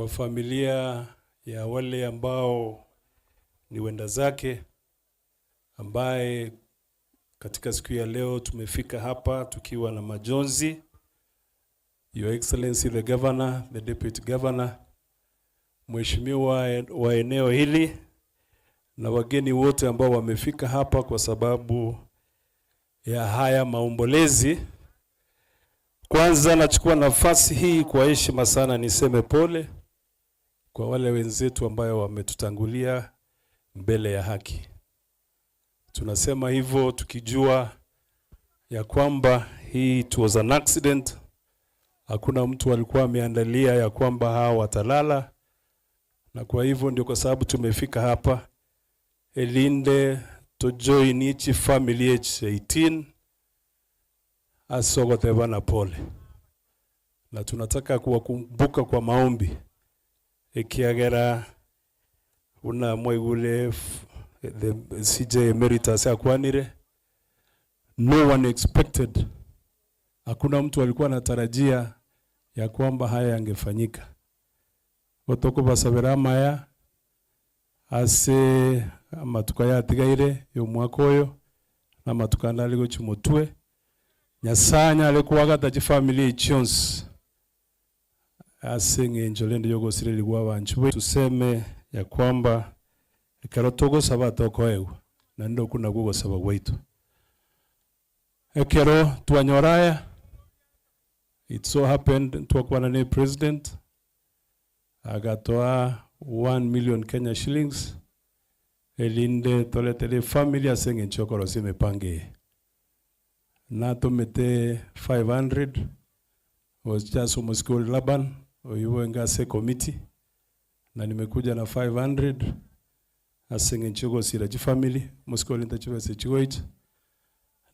Kwa familia ya wale ambao ni wenda zake ambaye katika siku ya leo tumefika hapa tukiwa na majonzi. Your Excellency the Governor, the Deputy Governor, Mheshimiwa wa eneo hili na wageni wote ambao wamefika hapa kwa sababu ya haya maombolezi. Kwanza nachukua nafasi hii kwa heshima sana niseme pole kwa wale wenzetu ambayo wametutangulia mbele ya haki. Tunasema hivyo tukijua ya kwamba hii it was an accident. Hakuna mtu alikuwa ameandalia ya kwamba hawa watalala, na kwa hivyo ndio kwa sababu tumefika hapa elinde to join each family H18 asogoteba na pole, na tunataka kuwakumbuka kwa maombi ekiagera buna mwaigure the CJ Emeritus akwanire, no one expected, hakuna mtu alikuwa anatarajia ya kwamba haya yangefanyika. Gotokobasabera amaya ase amatuko aya atigaire ya omwaka oyo na amatuko ande are gochia motwe, Nyasaye anyare koagata chifamiri echi chionsi ase eng'encho rende y'ogosirerigwa gw'abanchwa baito. Tuseme ya kwamba ekero togosaba tokoegwa, naende okwo nakwo ogosaba gwaito. Ekero twanyora aya, it so happened ntwakwana ne president, agatoa one million Kenya shillings, erinde toretere efamiri ase eng'encho y'okorosia emepango eye. Natomete 500 gocha ase omosike ore Laban, oyio bwenge ase ecommittee, na nimekuja na 500 ase eng'encho y'ogosira chifamiri, omosike oria ntachibesa echi goicha,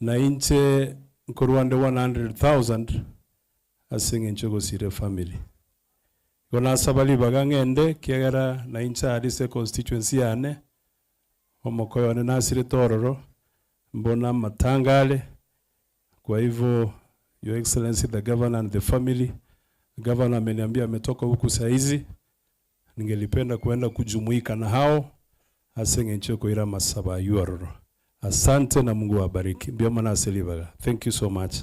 na inche nkorwa nde 100,000 ase eng'encho y'ogosira efamiri. Igo nasaba ribaga ng'ende, ekiagera nainche aria ase econstituency yane, omokoyo one nasirete ororo, mbona amatanga are, kwa hivyo Your Excellency the Governor and the family, Governor ameniambia ametoka huku saa hizi, ningelipenda kuenda kujumuika na hao ase eng'encho y'okoira amasabo aywo ororo. Asante na Mungu awabariki. Mbuya mono ase ribaga. Thank you so much.